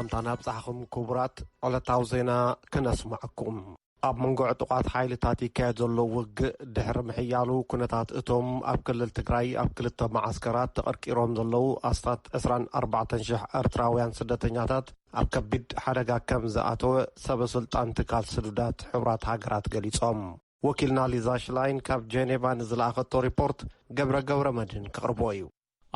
እታ ናብጻሕኹም ክቡራት ዕለታዊ ዜና ክነስምዐኩም። ኣብ መንጎ ዕጡቓት ሓይልታት ይካየድ ዘሎ ውግእ ድሕሪ ምሕያሉ፣ ኩነታት እቶም ኣብ ክልል ትግራይ ኣብ ክልተ መዓስከራት ተቐርቂሮም ዘለዉ ኣስታት ዕስራን ኣርባዕተን ሽሕ ኤርትራውያን ስደተኛታት ኣብ ከቢድ ሓደጋ ከም ዝኣተወ ሰበ ስልጣን ትካል ስዱዳት ሕቡራት ሃገራት ገሊጾም። ወኪልና ሊዛ ሽላይን ካብ ጀኔቫ ንዝለኣኸቶ ሪፖርት ገብረ ገብረ መድህን ከቕርቦ እዩ።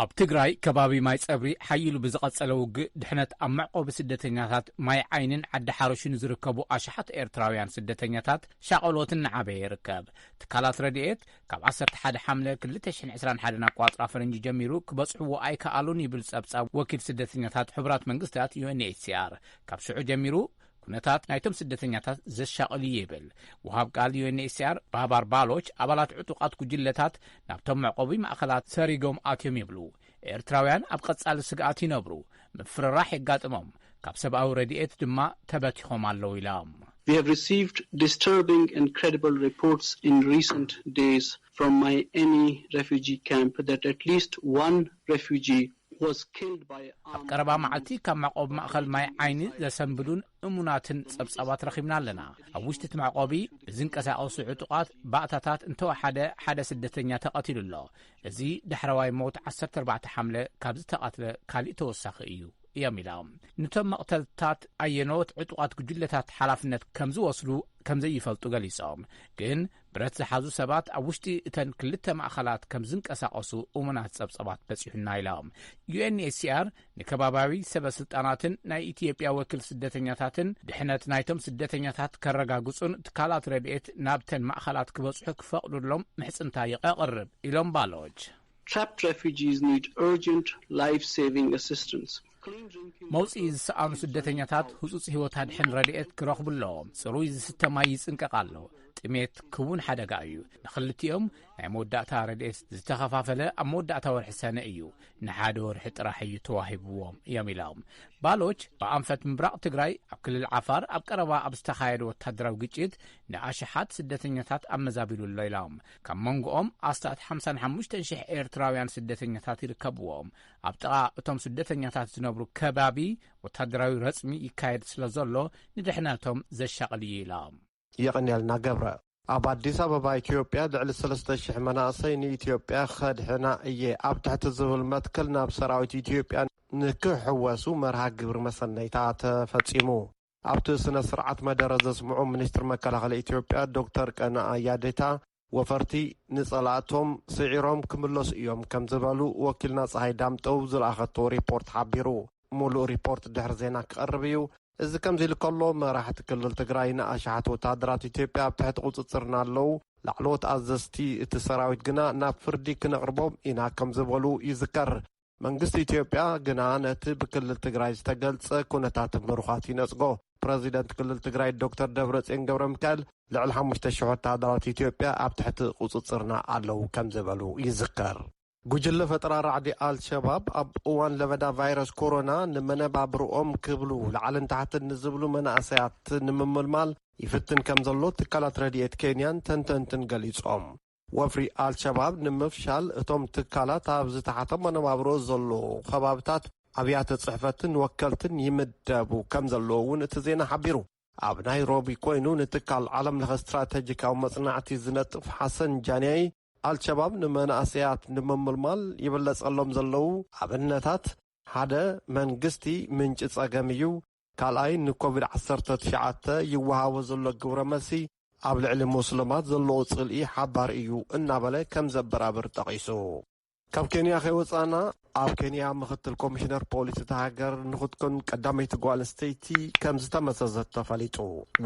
ኣብ ትግራይ ከባቢ ማይ ጸብሪ ሓይሉ ብዝቐጸለ ውግእ ድሕነት ኣብ መዕቆቢ ስደተኛታት ማይ ዓይንን ዓዲ ሓረሹን ዝርከቡ ኣሽሓት ኤርትራውያን ስደተኛታት ሻቐሎት እናዓበየ ይርከብ። ትካላት ረድኤት ካብ ዓሰርተ ሓደ ሓምለ ክልተ ሽሕን ዕስራን ሓደን ኣቋጽራ ፈረንጂ ጀሚሩ ክበጽሕዎ ኣይከኣሉን ይብል ጸብጻብ ወኪል ስደተኛታት ሕቡራት መንግስታት ዩ ኤን ኤች ሲ ኣር። ካብ ሽዑ ጀሚሩ ኩነታት ናይቶም ስደተኛታት ዘሻቕል እዩ ይብል። ወሃብ ቃል ዩ ኤን ኤች ሲ ኣር ባባር ባሎች ኣባላት ዕጡቓት ጉጅለታት ናብቶም መዕቆቢ ማእኸላት ሰሪጎም ኣትዮም ይብሉ። ኤርትራውያን ኣብ ቀጻሊ ስግኣት ይነብሩ፣ ምፍርራሕ የጋጥሞም፣ ካብ ሰብኣዊ ረድኤት ድማ ተበቲኾም ኣለዉ ኢሎም። We have received disturbing and credible reports in recent days from my any refugee camp that at least one refugee was killed by ኣብ ቀረባ መዓልቲ ካብ መዕቆቢ ማእኸል ማይ ዓይኒ ዘሰንብዱን እሙናትን ጸብጻባት ረኺብና ኣለና። ኣብ ውሽጢ እቲ መዕቆቢ ብዝንቀሳቐሱ ዕጡቓት ባእታታት እንተወሓደ ሓደ ስደተኛ ተቐቲሉ ኣሎ። እዚ ዳሕረዋይ ሞት ዓሰርተ ኣርባዕተ ሓምለ ካብ ዝተቐትለ ካሊእ ተወሳኺ እዩ እዮም ኢሎም። ንቶም መቕተልታት ኣየኖት ዕጡቓት ጉጅለታት ሓላፍነት ከም ዝወስዱ ከም ዘይፈልጡ ገሊጾም። ግን ብረት ዝሓዙ ሰባት ኣብ ውሽጢ እተን ክልተ ማእኸላት ከም ዝንቀሳቐሱ እሙናት ጸብጻባት በጺሑና ኢሎም። ዩ ኤን ኤች ሲ ኣር ንከባባዊ ሰበ ስልጣናትን ናይ ኢትዮጵያ ወኪል ስደተኛታትን ድሕነት ናይቶም ስደተኛታት ከረጋግጹን ትካላት ረድኤት ናብተን ማእኸላት ክበጽሑ ክፈቕዱሎም ምሕጽንታ የቐርብ ኢሎም ባሎች። Trapped refugees need urgent life-saving assistance. መውጽኢ ዝሰኣኑ ስደተኛታት ህጹጽ ህይወት ኣድሕን ረድኤት ክረኽቡ ኣለዎም። ጽሩይ ዝስተ ማይ ይጽንቀቕ ኣሎ። ጥሜት ክውን ሓደጋ እዩ። ንኽልቲኦም ናይ መወዳእታ ረድኤት ዝተኸፋፈለ ኣብ መወዳእታ ወርሒ ሰነ እዩ። ንሓደ ወርሒ ጥራሕ እዩ ተዋሂብዎም እዮም ኢሎም። ባሎች ብኣንፈት ምብራቕ ትግራይ ኣብ ክልል ዓፋር ኣብ ቀረባ ኣብ ዝተኻየደ ወታደራዊ ግጭት ንኣሽሓት ስደተኛታት ኣመዛቢሉ ኣሎ ኢሎም። ካብ መንጎኦም ኣስታት ሓምሳን ሓሙሽተን ሽሕ ኤርትራውያን ስደተኛታት ይርከብዎም። ኣብ ጥቓ እቶም ስደተኛታት ዝነብሩ ከባቢ ወታደራዊ ረጽሚ ይካየድ ስለ ዘሎ ንድሕነቶም ዘሻቕል እዩ ኢሎም። የቐንየልና ገብረ። ኣብ ኣዲስ ኣበባ ኢትዮጵያ ልዕሊ ሰለስተ ሽሕ መናእሰይ ንኢትዮጵያ ከድሕና እየ ኣብ ትሕቲ ዝብል መትከል ናብ ሰራዊት ኢትዮጵያ ንክሕወሱ መርሃ ግብሪ መሰነይታ ተፈጺሙ። ኣብቲ ስነ ስርዓት መደረ ዘስምዑ ሚኒስትር መከላኸሊ ኢትዮጵያ ዶክተር ቀነኣ ያዴታ፣ ወፈርቲ ንጸላእቶም ስዒሮም ክምለሱ እዮም ከም ዝበሉ ወኪልና ፀሃይ ዳምጠው ዝለኣኸቶ ሪፖርት ሓቢሩ። ሙሉእ ሪፖርት ድሕሪ ዜና ክቐርብ እዩ። እዚ ከምዚ ኢሉ ከሎ፣ መራሕቲ ክልል ትግራይ ንኣሽሓት ወታደራት ኢትዮጵያ ኣብ ትሕቲ ቁፅፅርና ኣለዉ፣ ላዕለዎት ኣዘዝቲ እቲ ሰራዊት ግና ናብ ፍርዲ ክነቕርቦም ኢና ከም ዝበሉ ይዝከር። መንግስቲ ኢትዮጵያ ግና ነቲ ብክልል ትግራይ ዝተገልጸ ኩነታት ምሩኻት ይነጽጎ። ፕረዚደንት ክልል ትግራይ ዶክተር ደብረጽዮን ገብረ ሚካኤል ልዕሊ ሓሙሽተ ሽሕ ወታደራት ኢትዮጵያ ኣብ ትሕቲ ቁጽጽርና ኣለዉ ከም ዝበሉ ይዝከር። ጉጅለ ፈጠራ ራዕዲ ኣልሸባብ ኣብ እዋን ለበዳ ቫይረስ ኮሮና ንመነባብርኦም ክብሉ ላዕልን ታሕትን ንዝብሉ መናእሰያት ንምምልማል ይፍትን ከም ዘሎ ትካላት ረድኤት ኬንያን ተንተንትን ገሊጾም። ወፍሪ ኣልሸባብ ንምፍሻል እቶም ትካላት ኣብ ዝተሓተ መነባብሮ ዘሎ ከባብታት ኣብያተ ጽሕፈትን ወከልትን ይምደቡ ከም ዘለዎ እውን እቲ ዜና ሓቢሩ። ኣብ ናይሮቢ ኮይኑ ንትካል ዓለም ለኸ ስትራተጂካዊ መጽናዕቲ ዝነጥፍ ሓሰን ጃንያይ፣ ኣልሸባብ ንመናእሰያት ንምምልማል ይብለጸሎም ዘለዉ ኣብነታት ሓደ መንግስቲ ምንጪ ጸገም እዩ፣ ካልኣይ ንኮቪድ ዓሰርተ ትሽዓተ ይወሃቦ ዘሎ ግብረ መልሲ ኣብ ልዕሊ ሙስልማት ዘለዎ ጽልኢ ሓባር እዩ እናበለ ከም ዘበራብር ጠቒሱ። ካብ ኬንያ ከይወጻና፣ ኣብ ኬንያ ምኽትል ኮሚሽነር ፖሊስ እታ ሃገር ንኽትኮን ቀዳመይቲ ጓል ኣንስተይቲ ከም ዝተመዘዘት ተፈሊጡ።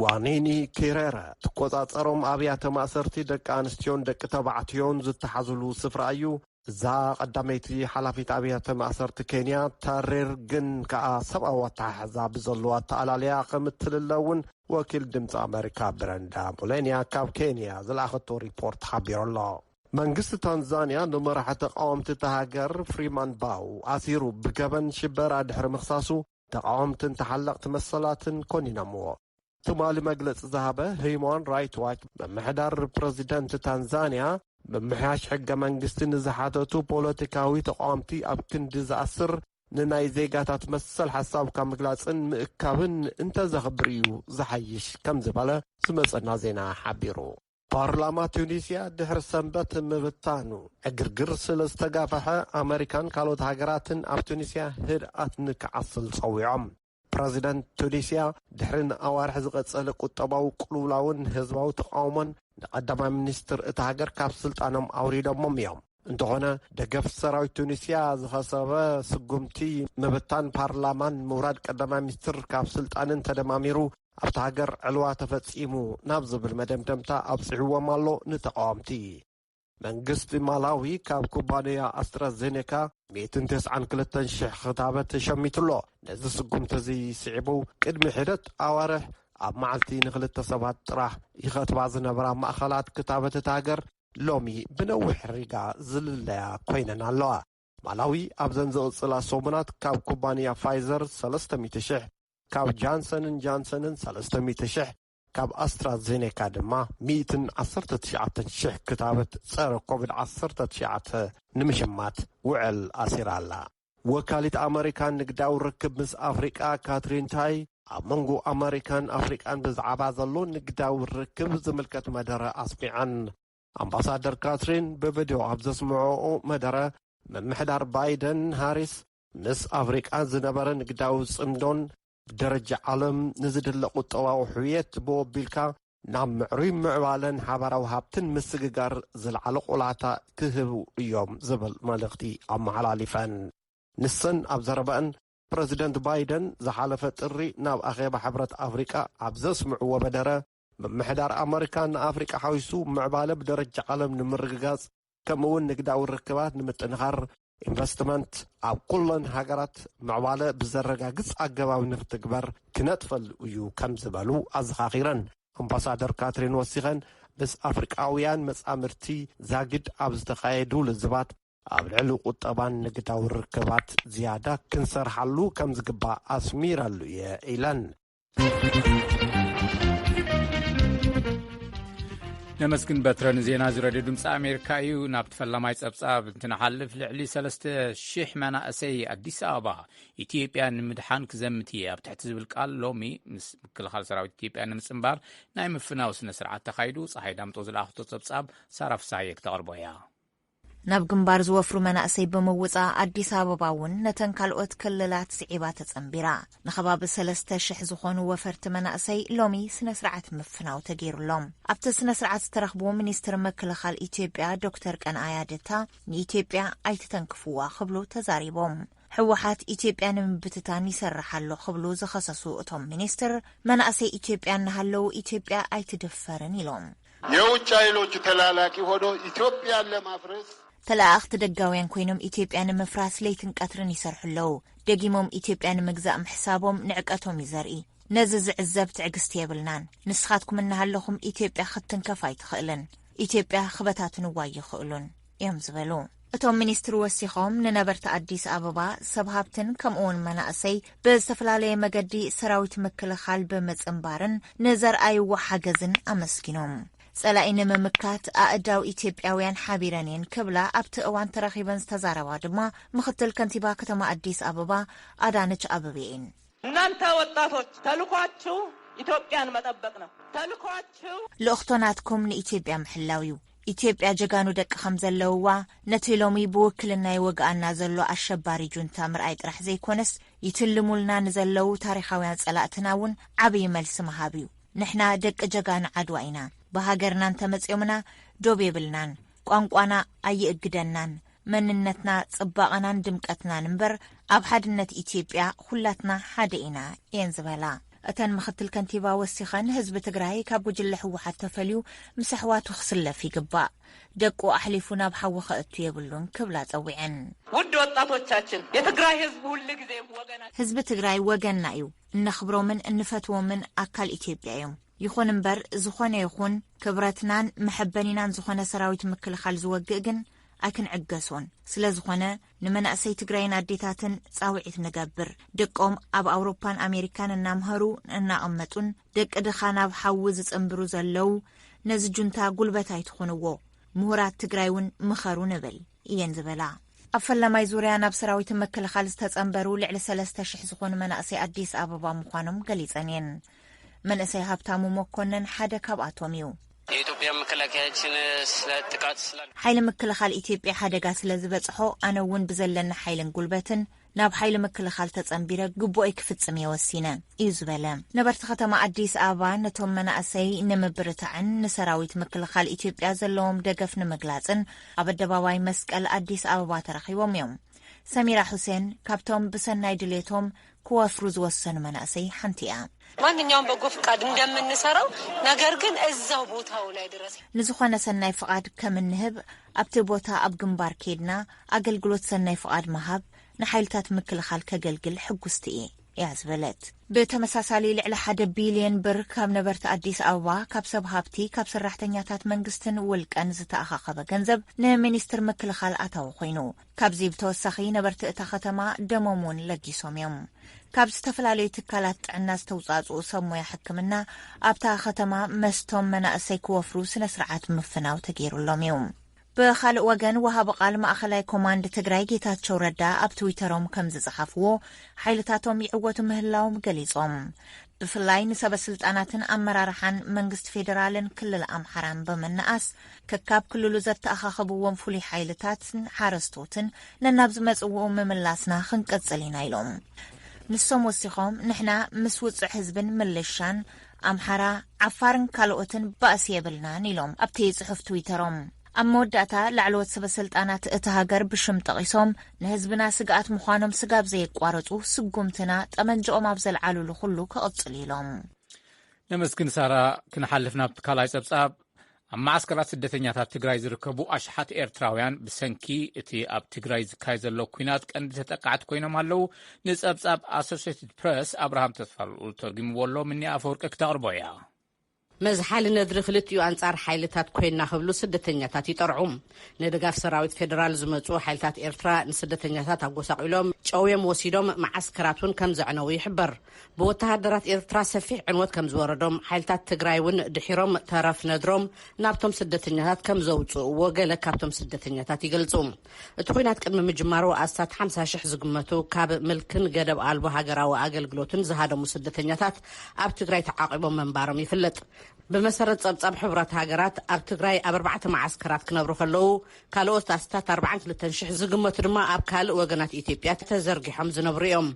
ዋኒኒ ኪረረ ትቆጻጸሮም ኣብያተ ማእሰርቲ ደቂ ኣንስትዮን ደቂ ተባዕትዮን ዝተሓዙሉ ስፍራ እዩ። እዛ ቀዳመይቲ ሓላፊት ኣብያተ ማእሰርቲ ኬንያ ታሬር ግን ከኣ ሰብኣዊ ኣተሓሕዛ ብዘለዋ ኣተኣላልያ ከም እትልለ እውን ወኪል ድምፂ ኣመሪካ ብረንዳ ሙሌንያ ካብ ኬንያ ዝለኣኸቶ ሪፖርት ሓቢሩ ኣሎ። መንግስቲ ታንዛንያ ንመራሒ ተቃወምቲ እታ ሃገር ፍሪማን ባው ኣሲሩ ብገበን ሽበራ ድሕሪ ምኽሳሱ ተቃወምትን ተሓለቕቲ መሰላትን ኮኒኖምዎ። ትማሊ መግለጺ ዝሃበ ሂዩማን ራይት ዋች፣ ምምሕዳር ፕረዚደንት ታንዛንያ ምምሕያሽ ሕገ መንግስቲ ንዝሓተቱ ፖለቲካዊ ተቃወምቲ ኣብ ክንዲ ዝኣስር፣ ንናይ ዜጋታት መሰል ሓሳብካ ምግላጽን ምእካብን እንተዘኽብር እዩ ዝሓይሽ ከም ዝበለ ዝመጸና ዜና ሓቢሩ። ፓርላማ ቱኒስያ ድሕሪ ሰንበት ምብታኑ ዕግርግር ስለ ዝተጋፈሐ ኣመሪካን ካልኦት ሃገራትን ኣብ ቱኒስያ ህድኣት ንክዓስል ጸዊዖም። ፕረዚደንት ቱኒስያ ድሕሪ ንኣዋርሕ ዝቐጸለ ቁጠባዊ ቅልውላውን ህዝባዊ ተቓውሞን ንቐዳማይ ሚኒስትር እታ ሃገር ካብ ስልጣኖም ኣውሪዶሞም እዮም። እንተኾነ ደገፍ ሰራዊት ቱኒስያ ዝኸሰበ ስጉምቲ ምብታን ፓርላማን ምውራድ ቀዳማይ ሚኒስትር ካብ ስልጣንን ተደማሚሩ ኣብታ ሃገር ዕልዋ ተፈጺሙ ናብ ዝብል መደምደምታ ኣብጺሕዎም ኣሎ ንተቓወምቲ። መንግስቲ ማላዊ ካብ ኩባንያ ኣስትራዜኔካ ሚእትን ተስዓን ክልተን ሽሕ ክታበት ሸሚቱ ኣሎ። ነዚ ስጉምቲ እዚ ስዒቡ ቅድሚ ሒደት ኣዋርሕ ኣብ መዓልቲ ንክልተ ሰባት ጥራሕ ይኸትባ ዝነበራ ማእኸላት ክታበት እታ ሃገር ሎሚ ብነዊሕ ሪጋ ዝልለያ ኮይነን ኣለዋ። ማላዊ ኣብዘን ዝቕጽላ ሰሙናት ካብ ኩባንያ ፋይዘር ሰለስተ ሚእቲ ሽሕ፣ ካብ ጃንሰንን ጃንሰንን ሰለስተ ሚእቲ ሽሕ፣ ካብ ኣስትራዜኔካ ድማ ሚእትን ዓሰርተ ትሽዓተን ሽሕ ክታበት ጸረ ኮቪድ ዓሰርተ ትሽዓተ ንምሽማት ውዕል ኣሲራ ኣላ። ወካሊት ኣመሪካን ንግዳዊ ርክብ ምስ ኣፍሪቃ ካትሪን ታይ ኣብ መንጎ ኣመሪካን ኣፍሪቃን ብዛዕባ ዘሎ ንግዳዊ ርክብ ዝምልከት መደረ ኣስሚዓን። ኣምባሳደር ካትሪን ብቪድዮ ኣብ ዘስምዐኦ መደረ፣ ምምሕዳር ባይደን ሃሪስ ምስ ኣፍሪቃ ዝነበረ ንግዳዊ ጽምዶን ብደረጃ ዓለም ንዝድለ ቁጠባዊ ሕውየት ብወቢልካ ናብ ምዕሩይ ምዕባለን ሓባራዊ ሃብትን ምስግጋር ዝለዓለ ቆላታ ክህቡ እዮም ዝብል መልእኽቲ ኣመሓላሊፈን። ንሰን ኣብ ዘረበአን፣ ፕረዚደንት ባይደን ዝሓለፈ ጥሪ ናብ ኣኼባ ሕብረት ኣፍሪቃ ኣብ ዘስምዕዎ መደረ፣ ምምሕዳር ኣመሪካ ንኣፍሪቃ ሓዊሱ ምዕባለ ብደረጃ ዓለም ንምርግጋጽ፣ ከምኡ እውን ንግዳዊ ርክባት ንምጥንኻር፣ ኢንቨስትመንት ኣብ ኩለን ሃገራት ምዕባለ ብዘረጋግጽ ኣገባብ ንክትግበር ክነጥፈሉ እዩ ከም ዝበሉ ኣዘኻኺረን። ኣምባሳደር ካትሪን ወሲኸን፣ ምስ ኣፍሪቃውያን መጻምድቲ ዛግድ ኣብ ዝተኻየዱ ልዝባት ኣብ ልዕሊ ቁጠባን ንግዳዊ ርክባት ዝያዳ ክንሰርሓሉ ከም ዝግባእ ኣስሚረሉ እየ ኢለን። ነመስግን በትረ ንዜና እዚ ሬድዮ ድምፂ ኣሜሪካ እዩ። ናብቲ ፈላማይ ጸብጻብ እንትንሓልፍ፣ ልዕሊ ሰለስተ ሽሕ መናእሰይ ኣዲስ ኣበባ ኢትዮጵያ ንምድሓን ክዘምት እየ ኣብ ትሕቲ ዝብል ቃል ሎሚ ምስ ምክልኻል ሰራዊት ኢትዮጵያ ንምጽንባር ናይ ምፍናው ስነ ስርዓት ተኻይዱ። ፀሓይ ዳምጦ ዝለኣኽቶ ጸብጻብ ሳራ ፍሳሐየ ክተቕርቦ እያ። ናብ ግንባር ዝወፍሩ መናእሰይ ብምውጻእ ኣዲስ ኣበባ እውን ነተን ካልኦት ክልላት ስዒባ ተጸንቢራ። ንኸባቢ ሰለስተ ሽሕ ዝኾኑ ወፈርቲ መናእሰይ ሎሚ ስነ ስርዓት ምፍናው ተገይሩሎም። ኣብቲ ስነ ስርዓት ዝተረኽቡ ሚኒስትር ምክልኻል ኢትዮጵያ ዶክተር ቀንኣያ ደታ ንኢትዮጵያ ኣይትተንክፍዋ ክብሉ ተዛሪቦም። ህወሓት ኢትዮጵያ ንምብትታን ይሰርሕ ኣሎ ክብሉ ዝኸሰሱ እቶም ሚኒስትር፣ መናእሰይ ኢትዮጵያ እናሃለዉ ኢትዮጵያ ኣይትድፈርን ኢሎም። የውጭ ኃይሎች ተላላኪ ሆኖ ኢትዮጵያን ለማፍረስ ተለኣእኽቲ ደጋውያን ኮይኖም ኢትዮጵያ ንምፍራስ ለይትን ቀትርን ይሰርሑ ኣለዉ። ደጊሞም ኢትዮጵያ ንምግዛእ ምሕሳቦም ንዕቀቶም እዩ ዘርኢ። ነዚ ዝዕዘብ ትዕግስቲ የብልናን። ንስኻትኩም እናሃለኹም ኢትዮጵያ ክትትንከፍ ኣይትኽእልን። ኢትዮጵያ ክበታትንዋ ኣይኽእሉን እዮም ዝበሉ። እቶም ሚኒስትር ወሲኾም ንነበርቲ ኣዲስ ኣበባ ሰብ ሃብትን ከምኡውን መናእሰይ ብዝተፈላለየ መገዲ ሰራዊት ምክልኻል ብምጽንባርን ንዘርኣይዎ ሓገዝን ኣመስጊኖም። ጸላኢ ንምምካት ኣእዳው ኢትዮጵያውያን ሓቢረን እየን ክብላ ኣብቲ እዋን ተረኺበን ዝተዛረባ ድማ ምኽትል ከንቲባ ከተማ ኣዲስ ኣበባ ኣዳነች ኣበቤ እየን። እናንተ ወጣቶች ተልኳችሁ ኢትዮጵያን መጠበቅ ነው። ተልኳችሁ ልእኽቶ ናትኩም ንኢትዮጵያ ምሕላው እዩ። ኢትዮጵያ ጀጋኑ ደቂ ከም ዘለውዋ ነቲ ሎሚ ብውክልና ይወግኣና ዘሎ ኣሸባሪ ጁንታ ምርኣይ ጥራሕ ዘይኮነስ ይትልሙልና ንዘለዉ ታሪኻውያን ጸላእትና እውን ዓብዪ መልሲ ምሃብ እዩ። ንሕና ደቂ ጀጋኑ ዓድዋ ኢና። ብሃገርና እንተመጺኦምና ዶብ የብልናን። ቋንቋና ኣይእግደናን። መንነትና ጽባቐናን ድምቀትናን እምበር ኣብ ሓድነት ኢትዮጵያ ኩላትና ሓደ ኢና እየን ዝበላ። እተን ምኽትል ከንቲባ ወሲኸን ህዝቢ ትግራይ ካብ ጉጅለ ህወሓት ተፈልዩ ምስ ኣሕዋቱ ክስለፍ ይግባእ። ደቁ ኣሕሊፉ ናብ ሓዊ ከእቱ የብሉን ክብላ ጸዊዐን። ውድ ወጣቶቻችን የትግራይ ህዝብ ሁል ጊዜ ወገና ህዝቢ ትግራይ ወገንና እዩ። እነኽብሮምን እንፈትዎምን ኣካል ኢትዮጵያ እዮም። ይኹን እምበር ዝኾነ ይኹን ክብረትናን መሐበኒናን ዝኾነ ሰራዊት ምክልኻል ዝወግእ ግን ኣይክንዕገሶን። ስለ ዝኾነ ንመናእሰይ ትግራይን ኣዴታትን ጻውዒት ንገብር። ደቆም ኣብ ኣውሮፓን ኣሜሪካን እናምሃሩ እናቐመጡን ደቂ ድኻ ናብ ሓዊ ዝጽንብሩ ዘለዉ ነዚ ጁንታ ጉልበት ኣይትኹንዎ። ምሁራት ትግራይ እውን ምኸሩ ንብል እየን ዝበላ። ኣብ ፈላማይ ዙርያ ናብ ሰራዊት ምክልኻል ዝተጸንበሩ ልዕሊ ሰለስተ ሽሕ ዝኾኑ መናእሰይ ኣዲስ ኣበባ ምዃኖም ገሊጸን እየን። መንእሰይ ሃብታሙ መኮነን ሓደ ካብኣቶም እዩ። የኢትዮጵያ መከላከያችን ስለ ጥቃት ስላ ሓይሊ ምክልኻል ኢትዮጵያ ሓደጋ ስለ ዝበጽሖ፣ ኣነ እውን ብዘለኒ ሓይልን ጉልበትን ናብ ሓይሊ ምክልኻል ተጸንቢረ ግቡኦይ ክፍጽም እየ ወሲነ፣ እዩ ዝበለ። ነበርቲ ከተማ ኣዲስ ኣበባ ነቶም መናእሰይ ንምብርታዕን ንሰራዊት ምክልኻል ኢትዮጵያ ዘለዎም ደገፍ ንምግላጽን ኣብ ኣደባባይ መስቀል ኣዲስ ኣበባ ተረኺቦም እዮም። ሰሚራ ሁሴን ካብቶም ብሰናይ ድሌቶም ክወፍሩ ዝወሰኑ መናእሰይ ሓንቲ እያ። ማንኛውም በጎ ፍቃድ እንደምንሰራው፣ ነገር ግን እዛው ቦታው ላይ ድረስ። ንዝኾነ ሰናይ ፍቓድ ከም እንህብ፣ ኣብቲ ቦታ ኣብ ግንባር ኬድና ኣገልግሎት ሰናይ ፍቓድ ምሃብ ንሓይልታት ምክልኻል ከገልግል ሕጉስቲ እየ፣ እያ ዝበለት። ብተመሳሳሊ፣ ልዕሊ ሓደ ቢልዮን ብር ካብ ነበርቲ ኣዲስ ኣበባ፣ ካብ ሰብ ሃብቲ፣ ካብ ሰራሕተኛታት መንግስትን ውልቀን ዝተኣኻኸበ ገንዘብ ንሚኒስትር ምክልኻል ኣታዊ ኮይኑ፣ ካብዚ ብተወሳኺ ነበርቲ እታ ከተማ ደሞም እውን ለጊሶም እዮም። ካብ ዝተፈላለዩ ትካላት ጥዕና ዝተውጻጽኡ ሰብ ሞያ ሕክምና ኣብታ ከተማ መስቶም መናእሰይ ክወፍሩ ስነ ስርዓት ምፍናው ተገይሩሎም እዩ። ብኻልእ ወገን፣ ወሃቢ ቃል ማእኸላይ ኮማንድ ትግራይ ጌታቸው ረዳ ኣብ ትዊተሮም ከም ዝጸሓፍዎ፣ ሓይልታቶም ይዕወቱ ምህላዎም ገሊጾም። ብፍላይ ንሰበ ስልጣናትን ኣመራርሓን መንግስቲ ፌዴራልን ክልል ኣምሓራን ብምንኣስ፣ ከካብ ክልሉ ዘተኣኻኸብዎም ፍሉይ ሓይልታትን ሓረስቶትን ነናብ ዝመጽውኡ ምምላስና ክንቅጽል ኢና ኢሎም። ንሶም ወሲኾም፣ ንሕና ምስ ውጹዕ ህዝብን ምልሻን ኣምሓራ፣ ዓፋርን ካልኦትን ባእሲ የብልናን ኢሎም ኣብቲ ጽሑፍ ትዊተሮም። ኣብ መወዳእታ፣ ላዕለዎት ሰበ ስልጣናት እቲ ሃገር ብሽም ጠቒሶም፣ ንህዝብና ስግኣት ምዃኖም ስጋብ ዘየቋረጹ፣ ስጉምትና ጠመንጃኦም ኣብ ዘልዓሉሉ ኩሉ ክቕጽል ኢሎም። ነመስግን ሳራ። ክንሓልፍ ናብቲ ካልኣይ ጸብጻብ። ኣብ ማዓስከራት ስደተኛታት ትግራይ ዝርከቡ ኣሽሓት ኤርትራውያን፣ ብሰንኪ እቲ ኣብ ትግራይ ዝካየድ ዘሎ ኲናት ቀንዲ ተጠቃዕቲ ኮይኖም ኣለዉ። ንጸብጻብ ኣሶሽየትድ ፕረስ ኣብርሃም ተስፋልኡል ተርጉምዎ ኣሎ። ምኒ ኣፈወርቂ ክተቕርቦ እያ። መዝሓሊ ነድሪ ክልቲኡ ኣንጻር ሓይልታት ኮይና ክብሉ ስደተኛታት ይጠርዑ። ንድጋፍ ሰራዊት ፌደራል ዝመጹ ሓይልታት ኤርትራ ንስደተኛታት ኣጎሳቒሎም፣ ጨውዮም ወሲዶም፣ መዓስከራት እውን ከም ዘዕነዉ ይሕበር። ብወተሃደራት ኤርትራ ሰፊሕ ዕንወት ከም ዝወረዶም፣ ሓይልታት ትግራይ እውን ድሒሮም ተረፍ ነድሮም ናብቶም ስደተኛታት ከም ዘውጽእዎ ገለ ካብቶም ስደተኛታት ይገልጹ። እቲ ኲናት ቅድሚ ምጅማሩ ኣስታት ሓምሳ ሽሕ ዝግመቱ ካብ ምልክን ገደብ ኣልቦ ሃገራዊ ኣገልግሎትን ዝሃደሙ ስደተኛታት ኣብ ትግራይ ተዓቂቦም ምንባሮም ይፍለጥ። ብመሰረት ጸብጻብ ሕቡራት ሃገራት፣ ኣብ ትግራይ ኣብ ኣርባዕተ መዓስከራት ክነብሩ ከለዉ፣ ካልኦት ኣስታት ኣርባዓን ክልተን ሽሕ ዝግመቱ ድማ ኣብ ካልእ ወገናት ኢትዮጵያ ተዘርጊሖም ዝነብሩ እዮም።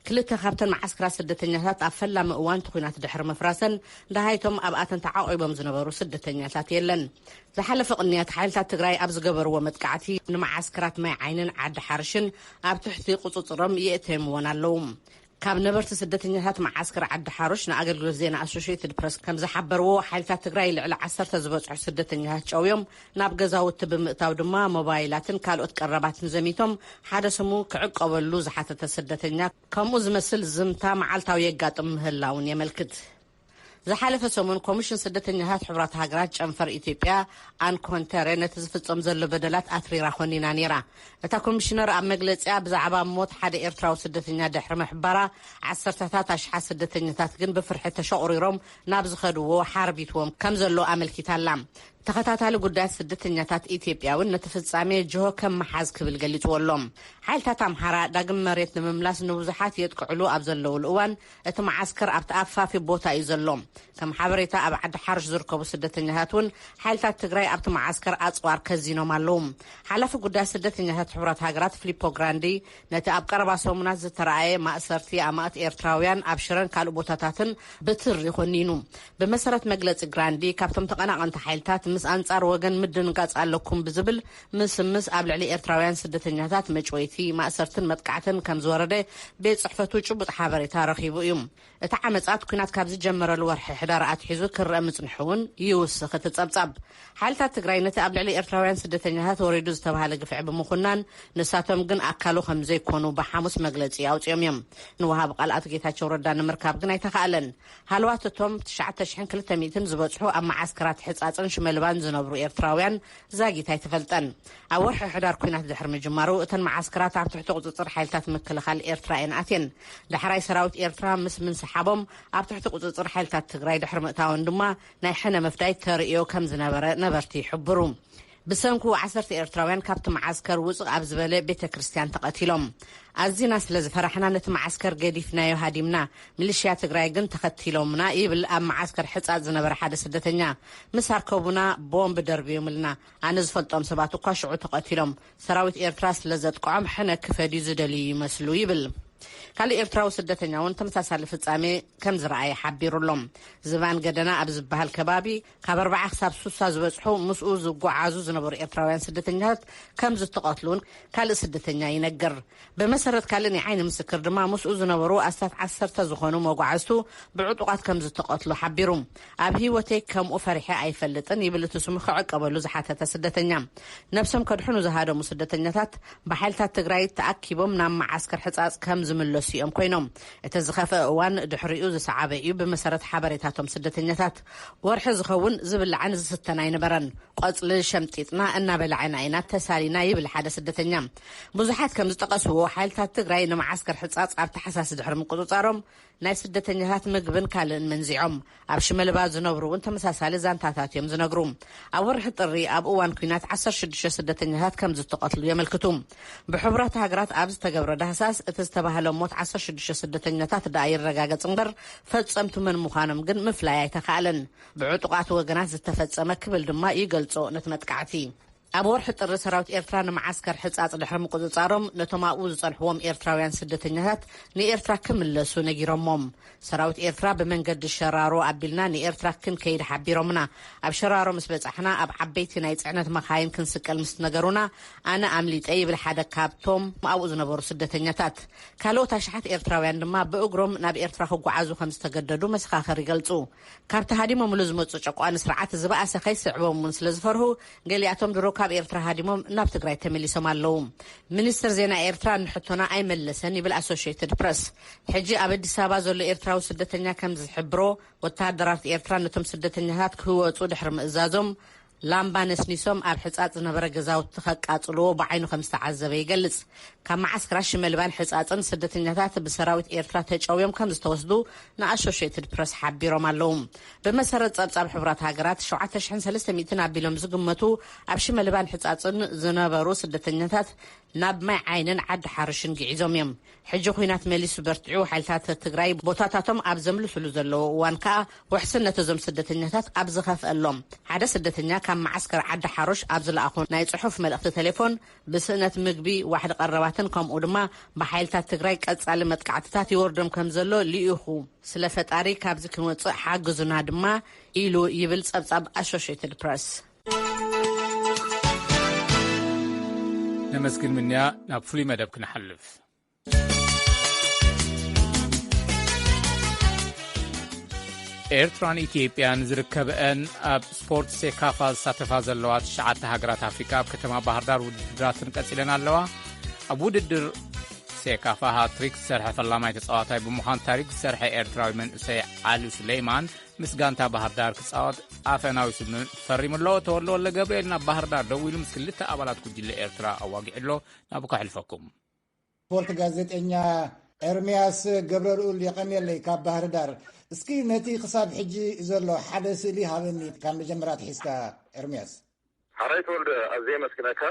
ክልተ ካብተን መዓስከራት ስደተኛታት ኣብ ፈላሚ እዋን እቲ ኲናት ድሕሪ ምፍራሰን፣ ደሃይቶም ኣብኣተን ተዓቂቦም ዝነበሩ ስደተኛታት የለን። ዝሓለፈ ቅንያት፣ ሓይልታት ትግራይ ኣብ ዝገበርዎ መጥቃዕቲ፣ ንመዓስከራት ማይ ዓይንን ዓዲ ሓርሽን ኣብ ትሕቲ ቁጽጽሮም የእተዮምወን ኣለዉ። ካብ ነበርቲ ስደተኛታት መዓስከር ዓዲ ሓሩሽ ንኣገልግሎት ዜና ኣሶሽየትድ ፕረስ ከም ዝሓበርዎ፣ ሓይልታት ትግራይ ልዕሊ ዓሰርተ ዝበጽሑ ስደተኛታት ጨውዮም፣ ናብ ገዛውቲ ብምእታው ድማ ሞባይላትን ካልኦት ቀረባትን ዘሚቶም፣ ሓደ ስሙ ክዕቀበሉ ዝሓተተ ስደተኛ፣ ከምኡ ዝመስል ዝምታ መዓልታዊ የጋጥም ምህላውን የመልክት። ዝሓለፈ ሰሙን፣ ኮሚሽን ስደተኛታት ሕቡራት ሃገራት ጨንፈር ኢትዮጵያ፣ ኣን ኮንተረ፣ ነቲ ዝፍጸም ዘሎ በደላት ኣትሪራ ኮኒና ነይራ። እታ ኮሚሽነር ኣብ መግለጺኣ፣ ብዛዕባ ሞት ሓደ ኤርትራዊ ስደተኛ ድሕሪ ምሕባራ፣ ዓሰርተታት ኣሽሓት ስደተኛታት ግን ብፍርሒ ተሸቑሪሮም ናብ ዝኸድዎ ሓርቢትዎም ከም ዘሎ ኣመልኪታ ኣላ። ተኸታታሊ ጉዳያት ስደተኛታት ኢትዮጵያ እውን ነቲ ፍጻሜ ጅሆ ከም መሓዝ ክብል ገሊጽዎ ኣሎ። ሓይልታት ኣምሓራ ዳግም መሬት ንምምላስ ንብዙሓት የጥቅዕሉ ኣብ ዘለውሉ እዋን፣ እቲ መዓስከር ኣብቲ ኣፋፊ ቦታ እዩ ዘሎ። ከም ሓበሬታ፣ ኣብ ዓዲ ሓርሽ ዝርከቡ ስደተኛታት እውን፣ ሓይልታት ትግራይ ኣብቲ መዓስከር ኣጽዋር ከዚኖም ኣለዉ። ሓላፊ ጉዳይ ስደተኛታት ሕቡራት ሃገራት ፊሊፖ ግራንዲ፣ ነቲ ኣብ ቀረባ ሰሙናት ዝተረኣየ ማእሰርቲ ኣማእት ኤርትራውያን ኣብ ሽረን ካልእ ቦታታትን ብትሪ ኮኒኑ። ብመሰረት መግለጺ ግራንዲ፣ ካብቶም ተቐናቐንቲ ሓይልታት ምስ ኣንጻር ወገን ምድንጋጽ ኣለኩም ብዝብል ምስምስ፣ ኣብ ልዕሊ ኤርትራውያን ስደተኛታት መጭወይቲ፣ ማእሰርትን መጥቃዕትን ከም ዝወረደ ቤት ጽሕፈቱ ጭቡጥ ሓበሬታ ረኺቡ እዩ። እቲ ዓመጻት፣ ኲናት ካብ ዝጀመረሉ ወርሒ ሕዳር ኣትሒዙ ክረአ ምጽንሑ እውን ይውስኽ እቲ ጸብጻብ። ሓይልታት ትግራይ ነቲ ኣብ ልዕሊ ኤርትራውያን ስደተኛታት ወሪዱ ዝተባህለ ግፍዒ ብምኹናን፣ ንሳቶም ግን ኣካሉ ከም ዘይኮኑ ብሓሙስ መግለጺ ኣውጺኦም እዮም። ንወሃቢ ቃል ኣቶ ጌታቸው ረዳ ንምርካብ ግን ኣይተኻእለን። ሃለዋት እቶም ትሽዓተ ሽሕን ክልተ ሚእትን ዝበጽሑ ኣብ መዓስከራት ሕጻጽን ሽመልባን ዝነብሩ ኤርትራውያን ዛጊት ኣይተፈልጠን። ኣብ ወርሒ ሕዳር ኲናት ድሕሪ ምጅማሩ፣ እተን መዓስከራት ኣብ ትሕቲ ቁጽጽር ሓይልታት ምክልኻል ኤርትራ እየን ኣትየን። ዳሕራይ ሰራዊት ኤርትራ ምስ ምንስሓቦም፣ ኣብ ትሕቲ ቁጽጽር ሓይልታት ትግራይ ድሕሪ ምእታወን ድማ፣ ናይ ሕነ ምፍዳይ ተርእዮ ከም ዝነበረ ነበርቲ ይሕብሩ። ብሰንኩ ዓሰርተ ኤርትራውያን ካብቲ መዓስከር ውጽእ ኣብ ዝበለ ቤተ ክርስቲያን ተቐቲሎም። ኣዚና ስለ ዝፈራሕና ነቲ መዓስከር ገዲፍናዮ ሃዲምና፣ ሚሊሽያ ትግራይ ግን ተኸቲሎምና ይብል ኣብ መዓስከር ሕጻጽ ዝነበረ ሓደ ስደተኛ። ምስ ኣርከቡና ቦምብ ደርብዮምልና። ኣነ ዝፈልጦም ሰባት እኳ ሽዑ ተቐቲሎም። ሰራዊት ኤርትራ ስለ ዘጥቅዖም ሕነ ክፈድዩ ዝደልዩ ይመስሉ ይብል። ካልእ ኤርትራዊ ስደተኛ እውን ተመሳሳሊ ፍጻሜ ከም ዝረኣየ ሓቢሩ ኣሎ። ዝባን ገደና ኣብ ዝበሃል ከባቢ ካብ ኣርባዓ ክሳብ ሱሳ ዝበጽሑ ምስኡ ዝጓዓዙ ዝነበሩ ኤርትራውያን ስደተኛታት ከም ዝተቐትሉ እውን ካልእ ስደተኛ ይነግር። ብመሰረት ካልእ ናይ ዓይኒ ምስክር ድማ ምስኡ ዝነበሩ ኣስታት ዓሰርተ ዝኾኑ መጓዓዝቱ ብዕጡቓት ከም ዝተቐትሉ ሓቢሩ። ኣብ ህይወተይ ከምኡ ፈሪሐ ኣይፈልጥን ይብል እቲ ስሙ ክዕቀበሉ ዝሓተተ ስደተኛ። ነብሶም ከድሕኑ ዝሃደሙ ስደተኛታት ብሓይልታት ትግራይ ተኣኪቦም ናብ መዓስከር ሕጻጽ ከም ዝምለሱ እዮም ኮይኖም። እቲ ዝኸፍአ እዋን ድሕሪኡ ዝሰዓበ እዩ። ብመሰረት ሓበሬታቶም ስደተኛታት ወርሒ ዝኸውን ዝብላዕን ዝስተን ኣይነበረን። ቆጽሊ ሸምጢጥና እናበላዕና ኢና ተሳሊና ይብል ሓደ ስደተኛ። ብዙሓት ከም ዝጠቐስዎ ሓይልታት ትግራይ ንመዓስከር ሕጻጽ ኣብ ተሓሳስ ድሕሪ ምቁጽጻሮም ናይ ስደተኛታት ምግብን ካልእን መንዚዖም። ኣብ ሽመልባ ዝነብሩ እውን ተመሳሳሊ ዛንታታት እዮም ዝነግሩ። ኣብ ወርሒ ጥሪ ኣብ እዋን ኲናት ዓሰርተ ሽዱሽተ ስደተኛታት ከም ዝተቐትሉ የመልክቱ። ብሕቡራት ሃገራት ኣብ ዝተገብረ ዳህሳስ እቲ ዝተባህለ ሞት ዓሰርተ ሽዱሽተ ስደተኛታት ደኣ ይረጋገጽ እምበር ፈጸምቱ መን ምዃኖም ግን ምፍላይ ኣይተኻእለን። ብዕጡቓት ወገናት ዝተፈጸመ ክብል ድማ ይገልጾ ነቲ መጥቃዕቲ። ኣብ ወርሒ ጥሪ ሰራዊት ኤርትራ ንመዓስከር ሕጻጽ ድሕሪ ምቁጽጻሮም ነቶም ኣብኡ ዝጸንሕዎም ኤርትራውያን ስደተኛታት ንኤርትራ ክምለሱ ነጊሮሞም። ሰራዊት ኤርትራ ብመንገዲ ሸራሮ ኣቢልና ንኤርትራ ክንከይድ ሓቢሮምና። ኣብ ሸራሮ ምስ በጻሕና ኣብ ዓበይቲ ናይ ጽዕነት መኻይን ክንስቀል ምስ ነገሩና ኣነ ኣምሊጠ ይብል ሓደ ካብቶም ኣብኡ ዝነበሩ ስደተኛታት። ካልኦት ኣሽሓት ኤርትራውያን ድማ ብእግሮም ናብ ኤርትራ ክጓዓዙ ከም ዝተገደዱ መሰኻኽር ይገልጹ። ካብቲ ሃዲሞምሉ ዝመጹ ጨቋኒ ስርዓት ዝበኣሰ ከይስዕቦም እውን ስለ ዝፈርሁ ገሊኣቶም ድሮ ካብ ኤርትራ ሃዲሞም ናብ ትግራይ ተመሊሶም ኣለዉ። ሚኒስትር ዜና ኤርትራ ንሕቶና ኣይመለሰን ይብል ኣሶሽየትድ ፕረስ። ሕጂ ኣብ ኣዲስ ኣበባ ዘሎ ኤርትራዊ ስደተኛ ከም ዝሕብሮ ወተሃደራት ኤርትራ ነቶም ስደተኛታት ክወጹ ድሕሪ ምእዛዞም ላምባ ነስኒሶም ኣብ ሕጻጽ ዝነበረ ገዛውቲ ከቃጽልዎ ብዓይኑ ከም ዝተዓዘበ ይገልጽ። ካብ መዓስከራት ሽመልባን ሕጻጽን ስደተኛታት ብሰራዊት ኤርትራ ተጨውዮም ከም ዝተወስዱ ንኣሶሽየትድ ፕረስ ሓቢሮም ኣለዉ። ብመሰረት ጸብጻብ ሕቡራት ሃገራት ሸውዓተ ሽሕን ሰለስተ ሚእትን ኣቢሎም ዝግመቱ ኣብ ሽመልባን ሕጻጽን ዝነበሩ ስደተኛታት ናብ ማይ ዓይንን ዓዲ ሓርሽን ግዒዞም እዮም። ሕጂ ኲናት መሊሱ በርቲዑ ሓይልታት ትግራይ ቦታታቶም ኣብ ዘምልሱሉ ዘለዉ እዋን ከኣ ውሕስነት እዞም ስደተኛታት ኣብ ዝኸፍአሎም ሓደ ስደተኛ ካብ መዓስከር ዓዲ ሓሮሽ ኣብ ዝለኣኾ ናይ ጽሑፍ መልእኽቲ ቴሌፎን ብስእነት ምግቢ ዋሕዲ ቀረባትን ከምኡ ድማ ብሓይልታት ትግራይ ቀጻሊ መጥቃዕትታት ይወርዶም ከም ዘሎ ልኢኹ ስለ ፈጣሪ ካብዚ ክንወጽእ ሓግዙና ድማ ኢሉ ይብል ጸብጻብ ኣሶሽየትድ ፕረስ። ነመስግን ምንያ ናብ ፍሉይ መደብ ክንሓልፍ። ኤርትራን ኢትዮጵያን ዝርከበአን ኣብ ስፖርት ሴካፋ ዝሳተፋ ዘለዋ ትሽዓተ ሃገራት ኣፍሪካ ኣብ ከተማ ባህርዳር ውድድራትን ቀጺለን ኣለዋ። ኣብ ውድድር ሴካፋ ሃትሪክ ዝሰርሐ ፈላማይ ተጻዋታይ ብምዃን ታሪክ ዝሰርሐ ኤርትራዊ መንእሰይ ዓሊ ሱሌይማን ምስ ጋንታ ባህርዳር ክጻወት ኣፈናዊ ስምምዕ ፈሪሙ ኣሎ። ተወልደ ወልደ ገብርኤል ናብ ባህርዳር ደዊሉ ምስ ክልተ ኣባላት ጉጅለ ኤርትራ ኣዋጊዑ ኣሎ። ናብኡ ከሕልፈኩም። ስፖርት ጋዜጠኛ ኤርምያስ ገብረልኡል የቐንየለይ ካብ ባህርዳር። እስኪ ነቲ ክሳብ ሕጂ ዘሎ ሓደ ስእሊ ሃበኒ ካብ መጀመርያ ኣትሒዝካ ኤርምያስ። ሓራይ ተወልደ ኣዝየ የመስግነካ።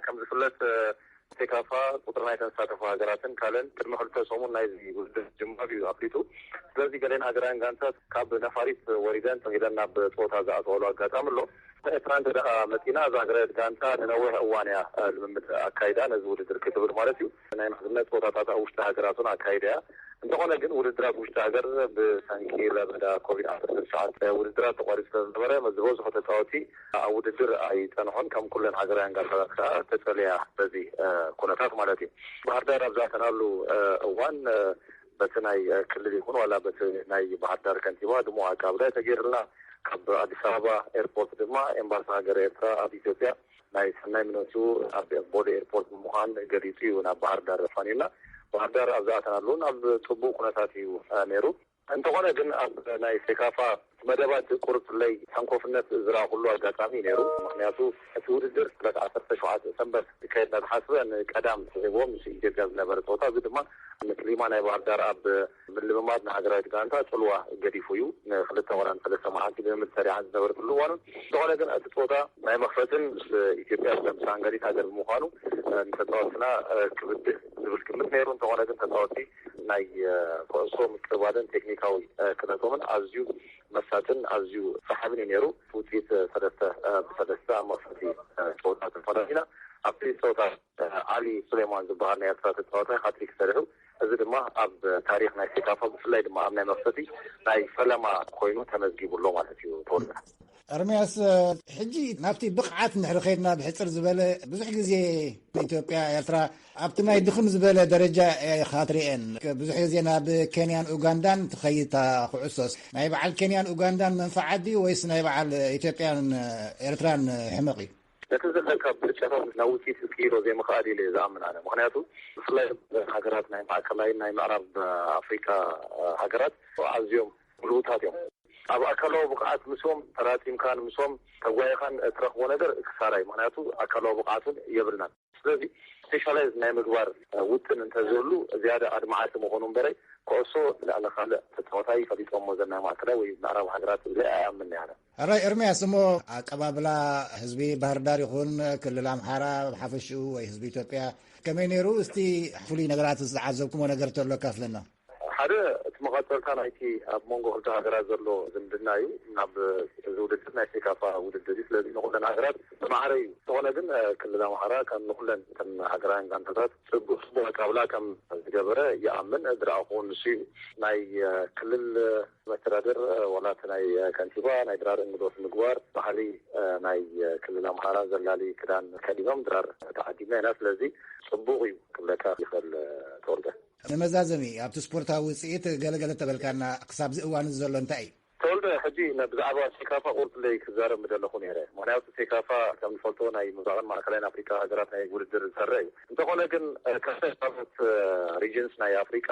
ከም ዝፍለጥ ሴካፋ ቁፅሪ ናይ ተሳተፉ ሃገራትን ካልእን ቅድሚ ክልተ ሰሙን ናይዚ ውድድር ጅማር እዩ ኣፍሊጡ። ስለዚ ገሌን ሃገራውያን ጋንታት ካብ ነፋሪት ወሪደን ኢለን ናብ ፀወታ ዝኣተዋሉ ኣጋጣሚ ኣሎ። ኤርትራ እንተ ደኣ መፂና እዛ ሃገራዊት ጋንታ ንነዊሕ እዋን እያ ልምምድ ኣካይዳ ነዚ ውድድር ክትብል ማለት እዩ። ናይ ምሕዝነት ፀወታታት ኣብ ውሽጢ ሃገራት እውን ኣካይዳ እያ። እንተኾነ ግን ውድድራት ውሽጢ ሃገር ብሰንኪ ለበዳ ኮቪድ ዓሰርተ ትሽዓተ ውድድራት ተቋሪፁ ስለዝነበረ ዝበዝሑ ተፃወቲ ኣብ ውድድር ኣይፀንሑን። ከም ኩለን ሃገራውያን ጋንታታት ከዓ ተፀልያ በዚ ኩነታት ማለት እዩ። ባህርዳር ኣብ ዝኣተናሉ እዋን በቲ ናይ ክልል ይኹን ዋላ በቲ ናይ ባህርዳር ከንቲባ ድሙቕ ኣቀባብላ ተገይርልና። ካብ ኣዲስ ኣበባ ኤርፖርት ድማ ኤምባሲ ሃገረ ኤርትራ ኣብ ኢትዮጵያ ናይ ሰናይ ምነቱ ኣብ ቦሌ ኤርፖርት ብምዃን ገሊጹ እዩ ናብ ባህርዳር ኣፋንዩና። ባህርዳር ኣብ ዝኣተናሉ እውን ኣብ ጽቡቕ ኩነታት እዩ ነይሩ። እንተኾነ ግን ኣብ ናይ ሴካፋ መደባት ቁርፅለይ ሰንኮፍነት ዝረኣኹሉ ኣጋጣሚ ነይሩ። ምክንያቱ እቲ ውድድር ዕለት ዓሰርተ ሸውዓተ ሰንበት ክካየድ እናተሓስበ ንቀዳም ስዒብዎ ምስ ኢትዮጵያ ዝነበረ ፀወታ፣ እዚ ድማ ንክሊማ ናይ ባህር ዳር ኣብ ምልምማድ ንሃገራዊት ጋንታ ፅልዋ ገዲፉ እዩ። ንክልተ ወራን ሰለስተ መዓልቲ ልምምድ ሰሪዓ ዝነበረትሉ እዋን፣ እንተኾነ ግን እቲ ፀወታ ናይ መኽፈትን ምስ ኢትዮጵያ ምስ ሃንጋሪ ሃገር ብምዃኑ ንተፃወትና ክብድህ ዝብል ግምት ነይሩ። እንተኾነ ግን ተፃወቲ ናይ ኩዕሶ ምቅርባልን ቴክኒካዊ ክእለቶምን ኣዝዩ መሳጥን ኣዝዩ ሰሓብን እዩ ነይሩ። ውፅኢት ሰለስተ ብሰለስተ ኣብ መኽፈቲ ፀወታ ተፈራሪና። ኣብቲ ፀወታ ዓሊ ሱሌማን ዝበሃል ናይ ኤርትራ ተፃዋታይ ሃትሪክ ሰሪሑ፣ እዚ ድማ ኣብ ታሪክ ናይ ሴካፋ ብፍላይ ድማ ኣብ ናይ መኽፈቲ ናይ ፈለማ ኮይኑ ተመዝጊቡ ኣሎ ማለት እዩ። ተወልደ። ኤርምያስ፣ ሕጂ ናብቲ ብቕዓት እንድሕሪ ከይድና ብሕፅር ዝበለ ብዙሕ ግዜ ኢትዮጵያ፣ ኤርትራ ኣብቲ ናይ ድኽም ዝበለ ደረጃ ኢኻ ትርእየን። ብዙሕ ግዜ ናብ ኬንያን ኡጋንዳን ትኸይድ እታ ኩዕሶስ። ናይ በዓል ኬንያን ኡጋንዳን መንፈዓት ድዩ ወይስ ናይ በዓል ኢትዮጵያን ኤርትራን ሕመቕ እዩ? ነቲ ዘለካ ብልጫታት ናብ ውፅኢት ክትቅይሮ ዘይምኽኣል ኢለ እየ ዝኣምን ኣነ። ምክንያቱ ብፍላይ ሃገራት ናይ ማእከላይን ናይ ምዕራብ ኣፍሪካ ሃገራት ኣዝዮም ጉልሁታት እዮም። ኣብ ኣካላዊ ብቕዓት ምስኦም ተራፂምካን ምስኦም ተጓይኻን እትረኽቦ ነገር ክሳራ እዩ። ምክንያቱ ኣካላዊ ብቕዓት እውን የብልናን። ስለዚ ስፔሻላይዝ ናይ ምግባር ውጥን እንተዝህሉ ዝያዳ ኣድማዓቲ ምኾኑ እምበረ፣ ኩዕሶ ልዕሊ ካልእ ተፃዋታይ ፈሊጦሞ ዘና ማእከላይ ወይ ምዕራብ ሃገራት ኢለ ኣይኣምን ኣነ። ሕራይ ኤርምያስ፣ እሞ ኣቀባብላ ህዝቢ ባህርዳር ይኹን ክልል ኣምሓራ ብሓፈሽኡ ወይ ህዝቢ ኢትዮጵያ ከመይ ነይሩ? እስቲ ፍሉይ ነገራት ዝተዓዘብኩሞ ነገር ተሎ ካፍለና። ሓደ እቲ መቐፀልታ ናይቲ ኣብ መንጎ ክልተ ሃገራት ዘሎ ዝምድና እዩ። ናብ እዚ ውድድር ናይ ሴካፋ ውድድር እዩ። ስለዚ ንኩለን ሃገራት ብማዕረ እዩ። ዝኾነ ግን ክልል ኣምሓራ ከም ንኩለን ከም ሃገራውያን ጋንታታት ፅቡቅ ፅቡቅ ኣቀባብላ ከም ዝገበረ ይኣምን። ዝረኣኹ ንሱ እዩ። ናይ ክልል መስተዳድር ዋላ እቲ ናይ ከንቲባ ናይ ድራር እንግዶት ምግባር ባህሊ ናይ ክልል ኣምሓራ ዘላሊ ክዳን ከዲኖም ድራር ተዓዲምና ኢና። ስለዚ ፅቡቅ እዩ ክብለካ ይኽእል። ተወልደ። ንመዛዘሚ ኣብቲ ስፖርታዊ ውፅኢት ገለገለ ተበልካና ክሳብ እዚ እዋን እዚ ዘሎ እንታይ እዩ? ተወልደ፣ ሕጂ ብዛዕባ ሴካፋ ቁርፅለይ ክዛረብ ምደለኹ ነይረ። ምክንያቱ ሴካፋ ከም ንፈልጦ ናይ ምብራቕን ማእከላይን ኣፍሪካ ሃገራት ናይ ውድድር ዝሰርዕ እዩ። እንተኾነ ግን ካልኦት ሪጅንስ ናይ ኣፍሪካ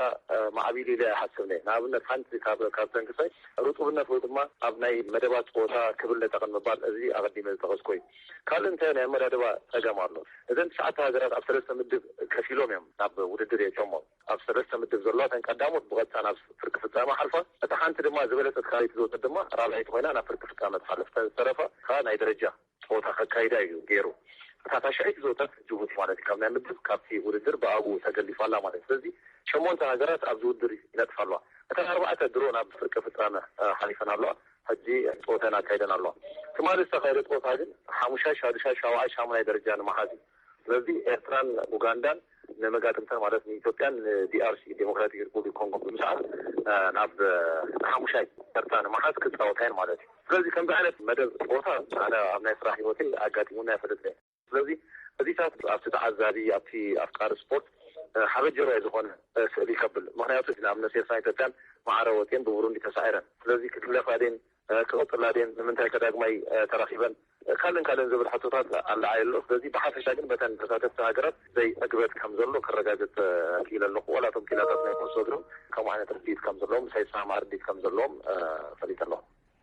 ማዕቢሉ ኢለ ኣይሓስብን እየ። ንኣብነት ሓንቲ ካብ ካብተን ክሳይ ርጡብነት ወይ ድማ ኣብ ናይ መደባት ፀወታ ክብል ነጠቕን ምባል፣ እዚ ኣቐዲመ ዝጠቐስኮ እዩ። ካልእ እንታይ ናይ ኣመዳድባ ፀገም ኣሎ። እዘን ትሽዓተ ሃገራት ኣብ ሰለስተ ምድብ ከፊሎም እዮም ናብ ውድድር የእትዮሞ። ኣብ ሰለስተ ምድብ ዘለዋ እተን ቀዳሞት ብቐጥታ ናብ ፍርቂ ፍፃመ ሓልፋ፣ እታ ሓንቲ ድማ ዝበለፀት ካልኣይቲ ዝወፀት ድማ ራብዐይቲ ኮይና ናብ ፍርቂ ፍፃመ ትሓልፍ። እተን ዝተረፋ ከዓ ናይ ደረጃ ፀወታ ከካይዳ እዩ ገይሩ። እታ ታሽዐይቲ ዝወፀት ጅቡቲ ማለት እዩ ካብ ናይ ምድብ ካብቲ ውድድር ብኣግኡ ተገሊፋ ኣላ ማለት እዩ። ስለዚ ሸሞንተ ሃገራት ኣብዚ ውድድር ይነጥፋ ኣለዋ። እተን ኣርባዕተ ድሮ ናብ ፍርቂ ፍፃመ ሓሊፈን ኣለዋ። ሕጂ ፀወተን ኣካይደን ኣለዋ። ትማሊ ዝተኻየደ ፀወታ ግን ሓሙሻይ፣ ሻዱሻይ፣ ሻውዓይ፣ ሻሙናይ ደረጃ ንምሓዝ እዩ። ስለዚ ኤርትራን ኡጋንዳን ንመጋጥምተን ማለት ንኢትዮጵያን ንዲኣርሲ ዴሞክራቲክ ሪፑብሊክ ኮንጎ ብምስዓር ናብ ሓሙሻይ ተርታ ንምሓዝ ክፃወታ እየን ማለት እዩ። ስለዚ ከምዚ ዓይነት መደብ ፀወታ ኣነ ኣብ ናይ ስራሕ ህይወተይ ኣጋጢሙኒ ኣይፈልጥን እየ። ስለዚ እዚታት ኣብቲ ተዓዛቢ ኣብቲ ኣፍቃሪ ስፖርት ሓበጀራይ ዝኾነ ስእሊ ይከብል። ምክንያቱ ንኣብነት ኤርትራን ኢትዮጵያን ማዕረ ወፅየን ብቡሩንዲ ተሳዒረን። ስለዚ ክግለፋ ድየን ክቕፅላ ድየን ንምንታይ ከዳግማይ ተራኺበን ካልእን ካልእን ዝብል ሕቶታት ኣለዓይ ኣሎ። ስለዚ ብሓፈሻ ግን በተን ተሳተፍቲ ሃገራት ዘይዕግበት ከም ዘሎ ከረጋግፅ ክኢለ ኣለኹ። ዋላ እቶም ኪላታት ናይ ኩዕሶ እግርም ከምኡ ዓይነት ርድኢት ከም ዘለዎም ምሳይ ዝሰማማዕ ርድኢት ከም ዘለዎም ፈሊጠ ኣለኹ።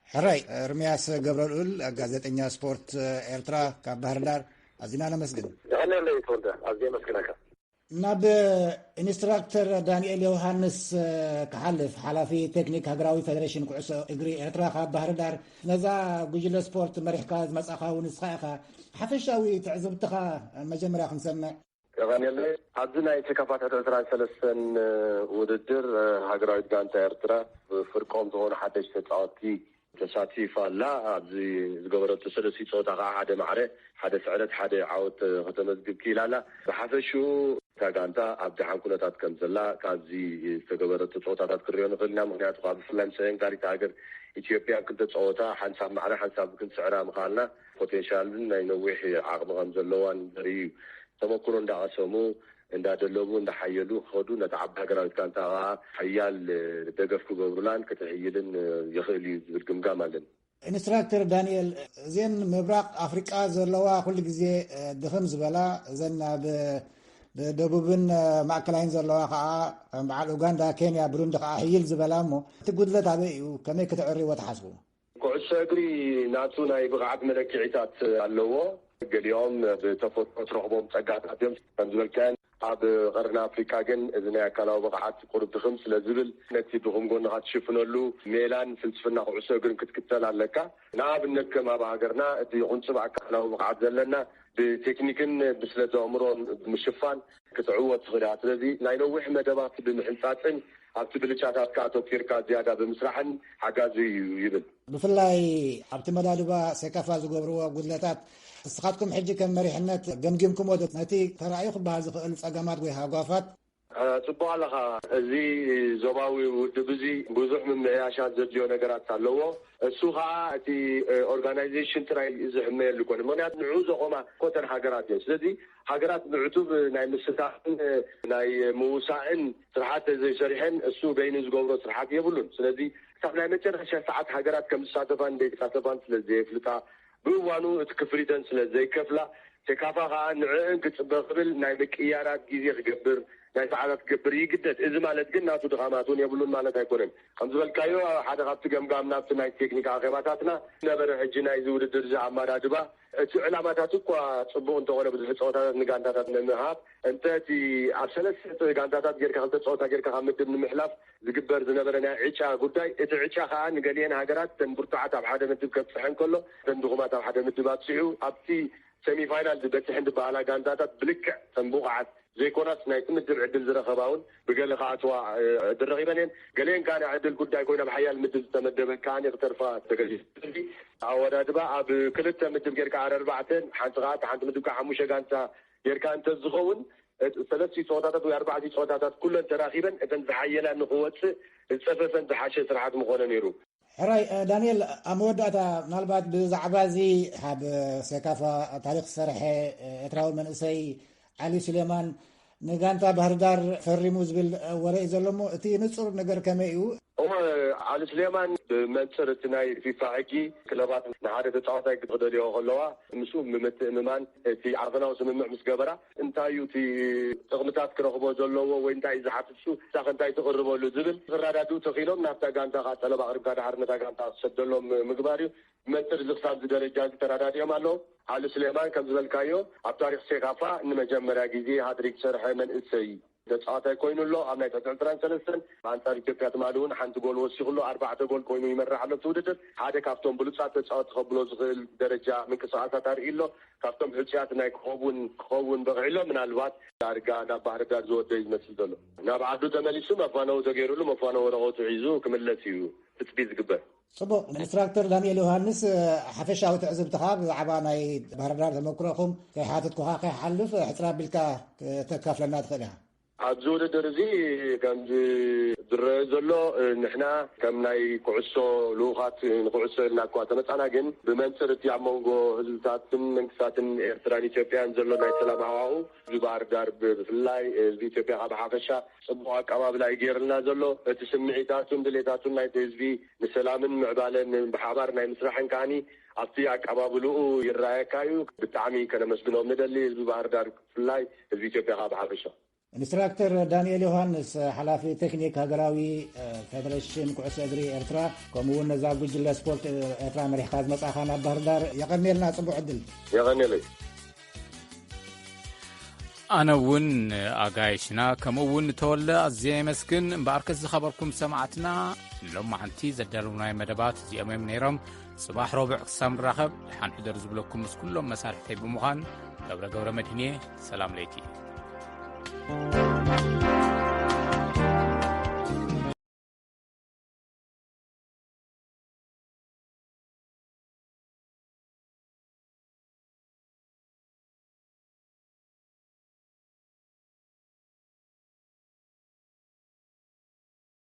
ሕራይ ኤርምያስ ገብረልኡል፣ ጋዜጠኛ ስፖርት ኤርትራ ካብ ባህርዳር፣ ኣዚና ነመስግን። የቐንየለይ ተወልደ፣ ኣዝየ የመስግነካ። ናብ ኢንስትራክተር ዳንኤል ዮውሃንስ ክሓልፍ፣ ሓላፊ ቴክኒክ ሃገራዊ ፌደሬሽን ኩዕሶ እግሪ ኤርትራ ካብ ባህርዳር፣ ነዛ ጉጅለ ስፖርት መሪሕካ ዝመጻኻ እውን ንስኻ ኢኻ። ሓፈሻዊ ትዕዝብትኻ መጀመርያ ክንሰምዕ። የቐንየለይ። ኣብዚ ናይ ሴካፋ ትሕቲ ዕስራን ሰለስተን ውድድር ሃገራዊት ጋንታ ኤርትራ ብፍርቆም ዝኾኑ ሓደሽቲ ተጻወትቲ ተሳቲፋ ኣላ። ኣብዚ ዝገበረቶ ሰለስቲ ፀወታ ከዓ ሓደ ማዕረ፣ ሓደ ስዕረት፣ ሓደ ዓወት ከተመዝግብ ክኢላ ኣላ። ብሓፈሽኡ እታ ጋንታ ኣብ ደሓን ኩነታት ከም ዘላ ካብዚ ዝተገበረቶ ፀወታታት ክንሪኦ ንኽእል ኢና። ምክንያቱ ከዓ ብፍላይ ምስ ኣየንጋሪት ሃገር ኢትዮጵያ ኣብ ክልተ ፀወታ ሓንሳብ ማዕረ ሓንሳብ ክንስዕራ ምኽኣልና ፖቴንሻልን ናይ ነዊሕ ዓቕሚ ከም ዘለዋን ዘርኢ እዩ። ተመክሮ እንዳቐሰሙ እንዳደለቡ እንዳሓየሉ ክኸዱ ነታ ዓባይ ሃገራዊት ጋንታ ከዓ ሓያል ደገፍ ክገብሩላን ክትሕይልን ይኽእል እዩ ዝብል ግምጋም ኣለኒ። ኢንስትራክተር ዳንኤል፣ እዘን ምብራቕ ኣፍሪቃ ዘለዋ ኩሉ ግዜ ድኽም ዝበላ እዘን ናብ ደቡብን ማእከላይን ዘለዋ ከዓ ከም በዓል ኡጋንዳ፣ ኬንያ፣ ብሩንዲ ከዓ ሕይል ዝበላ እሞ እቲ ጉድለት ኣበይ እዩ? ከመይ ክትዕርይዎ ትሓስቡ? ኩዕሶ እግሪ ናቱ ናይ ብቕዓት መለክዒታት ኣለዎ። ገሊኦም ብተፈጥሮ ትረኽቦም ጸጋታት እዮም። ከም ዝበልካዮን ኣብ ቀርኒ ኣፍሪካ ግን እዚ ናይ ኣካላዊ ብቕዓት ቁሩብ ድኽም ስለ ዝብል ነቲ ድኹም ጎንኻ ትሽፍነሉ ሜላን ፍልስፍና ኩዕሶ እግርን ክትክተል ኣለካ። ንኣብነት ከም ኣብ ሃገርና እቲ ቁንጽብ ኣካላዊ ብቕዓት ዘለና ብቴክኒክን ብስለት ኣእምሮን ብምሽፋን ክትዕወት ትኽእል እያ። ስለዚ ናይ ነዊሕ መደባት ብምሕንጻጽን ኣብቲ ብልጫታትካ ኣተኲርካ ዝያዳ ብምስራሕን ሓጋዚ እዩ ይብል። ብፍላይ ኣብቲ መዳድባ ሴካፋ ዝገብርዎ ጉድለታት ንስኻትኩም ሕጂ ከም መሪሕነት ገምጊምኩሞ ዶ? ነቲ ተራእዩ ክበሃል ዝኽእል ጸገማት ወይ ሃጓፋት? እ፣ ጽቡቕ ኣለኻ። እዚ ዞባዊ ውድብ እዚ ብዙሕ ምምዕያሻት ዘድልዮ ነገራት ኣለዎ። እሱ ኸዓ እቲ፣ እ፣ ኦርጋናይዜሽን ጥራይ ዝሕመየሉ ይኮነ። ምኽንያቱ ንዑ ዘቆማ ኮተን ሃገራት እየን። ስለዚ ሃገራት ምዕቱብ ናይ ምስታፍን ናይ ምውሳእን ስርሓት ዘይሰሪሐን እሱ በይኑ ዝገብሮ ስርሓት የብሉን። ስለዚ ክሳብ ናይ መጨረሻ ሰዓት ሃገራት ከም ዝሳተፋን ዘይተሳተፋን ስለ ዘየፍልጣ ብእዋኑ እቲ ክፍሊተን ስለ ዘይከፍላ ሴካፋ ከዓ ንዕእን ክጽበ ክብል ናይ ምቅያራት ግዜ ክገብር ናይ ሰዓታት ክገብር ይግደድ። እዚ ማለት ግን ናቱ ድኻማት እውን የብሉን ማለት ኣይኮነን። ከም ዝበልካዮ ሓደ ካብቲ ገምጋም ናብቲ ናይ ቴክኒክ ኣኼባታትና ነበረ ሕጂ ናይዚ ውድድር እዚ ኣማዳድባ እቲ ዕላማታት እኳ ጽቡቕ እንተኾነ ብዙሕ ጸወታታት ንጋንታታት ንምሃብ እንተ እቲ ኣብ ሰለስተ ጋንታታት ጌርካ ክልተ ጸወታ ጌርካ ካብ ምድብ ንምሕላፍ ዝግበር ዝነበረ ናይ ዕጫ ጉዳይ እቲ ዕጫ ከዓ ንገሊአን ሃገራት ተን ብርቱዓት ኣብ ሓደ ምድብ ከብፅሐን ከሎ ተን ድኹማት ኣብ ሓደ ምድብ ኣብፅሑ ኣብቲ ሰሚፋይናል ዝበፅሐን ዝበሃላ ጋንታታት ብልክዕ ተን ብቑዓት ዘይኮናስ ናይቲ ምድብ ዕድል ዝረኸባ እውን ብገለ ክኣትዋ ዕድል ረኺበን እየን። ገሊአን ከዓ ናይ ዕድል ጉዳይ ኮይና ኣብ ሓያል ምድብ ዝተመደበ ከዓ ክተርፋ ተገዲዱ። ኣወዳድባ ኣብ ክልተ ምድብ ጌርካ ኣረ ኣርባዕተን ሓንቲ ከዓ ሓንቲ ምድብ ከዓ ሓሙሽተ ጋንታ ጌርካ እንተዝኸውን ሰለስቲ ፀወታታት ወይ ኣርባዕቲ ፀወታታት ኩለን ተራኺበን እተን ዝሓየላ ንክወፅእ ዝፀፈፈን ዝሓሸ ስርሓት ምኾነ ነይሩ። ሕራይ ዳንኤል፣ ኣብ መወዳእታ ምናልባት ብዛዕባ እዚ ኣብ ሴካፋ ታሪክ ዝሰርሐ ኤርትራዊ መንእሰይ ዓሊ ሱሌማን ንጋንታ ባህርዳር ፈሪሙ ዝብል ወረ እዩ ዘሎ እሞ እቲ ንፁር ነገር ከመይ እዩ? እሞ ዓሊ ሱሌማን ብመንፅር እቲ ናይ ፊፋ ሕጊ ክለባት ንሓደ ተፃዋታይ ክደልዮ ከለዋ ምስኡ ብምትእምማን እቲ ዓፈናዊ ስምምዕ ምስ ገበራ እንታይ እዩ እቲ ጥቕምታት ክረኽቦ ዘለዎ ወይ እንታይ እዩ ዝሓትት እሱ እሳኸ እንታይ ትቕርበሉ ዝብል ክረዳድኡ ተኺሎም ናብታ ጋንታ ከዓ ጠለብ ኣቕሪብካ ድሓር ነታ ጋንታ ክሰደሎም ምግባር እዩ። ብመንፅር እዚ ክሳብ እዚ ደረጃ እዚ ተረዳዲኦም ኣለዉ። ዓሊ ሱሌማን ከም ዝበልካዮ ኣብ ታሪክ ሴካፋ ንመጀመርያ ግዜ ሃትሪክ ዝሰርሐ መንእሰይ ተፃዋታይ ኮይኑ ኣሎ። ኣብ ናይ ትሕቲ ዕስራን ሰለስተን ብኣንፃር ኢትዮጵያ ትማሊ እውን ሓንቲ ጎል ወሲኹ ኣሎ። ኣርባዕተ ጎል ኮይኑ ይመርሕ ኣሎ እቲ ውድድር። ሓደ ካብቶም ብሉፃት ተፃወቲ ከብሎ ዝኽእል ደረጃ ምንቅስቃሳት ኣርኢ ኣሎ። ካብቶም ሕፁያት ናይ ክኸውን ክኸውን በቂዑ ኣሎ። ምናልባት ዳርጋ ናብ ባህርዳር ዝወደ እዩ ዝመስል ዘሎ። ናብ ዓዱ ተመሊሱ መፋነዊ ተገይሩሉ መፋነዊ ወረቐቱ ሒዙ ክምለስ እዩ ትፅቢት ዝግበር። ፅቡቕ። ኢንስትራክተር ዳንኤል ዮሃንስ፣ ሓፈሻዊ ትዕዝብትኻ ብዛዕባ ናይ ባህርዳር ተመክሮኹም ከይሓተትኩኻ ከይሓልፍ ሕፅር ኣቢልካ ከተካፍለና ትኽእል ኢኻ? ኣብዚ ውድድር እዚ ከምዚ ዝረአ ዘሎ ንሕና ከም ናይ ኩዕሶ ልኡኻት ንኩዕሶ ኢልና እኳ ተመፃና ግን ብመንፅር እቲ ኣብ መንጎ ህዝብታትን መንግስታትን ኤርትራን ኢትዮጵያን ዘሎ ናይ ሰላም ሃዋሁ እዚ ባህር ዳር ብፍላይ ህዝቢ ኢትዮጵያ ካብ ሓፈሻ ፅቡቕ ኣቀባብላ እዩ ገይርልና ዘሎ። እቲ ስምዒታቱን ድሌታቱን ናይቲ ህዝቢ ንሰላምን ምዕባለን ብሓባር ናይ ምስራሕን ከዓኒ ኣብቲ ኣቀባብልኡ ይረኣየካ እዩ። ብጣዕሚ ከነመስግኖም ንደሊ ህዝቢ ባህር ዳር ብፍላይ ህዝቢ ኢትዮጵያ ከዓ ብሓፈሻ። ኢንስትራክተር ዳንኤል ዮሃንስ፣ ሓላፊ ቴክኒክ ሃገራዊ ፌደሬሽን ኩዕሶ እግሪ ኤርትራ፣ ከምኡ እውን ነዛ ጉጅለ ስፖርት ኤርትራ መሪሕካ ዝመጻኻ ናብ ባህር ዳር የቐንየልና። ጽቡቕ ዕድል። የቐንየለይ። ኣነ እውን ኣጋይሽና ከምኡ እውን ተወለ ኣዝየ የመስግን። እምበኣርከስ ዝኸበርኩም ሰማዕትና ንሎማዓንቲ ዘዳለውናይ መደባት እዚኦም እዮም ነይሮም። ጽባሕ ረቡዕ ክሳብ ንራኸብ ደሓን ሕደሩ ዝብለኩም ምስ ኩሎም መሳርሕተይ ብምዃን ገብረ ገብረ መድህንየ ሰላም ለይቲ።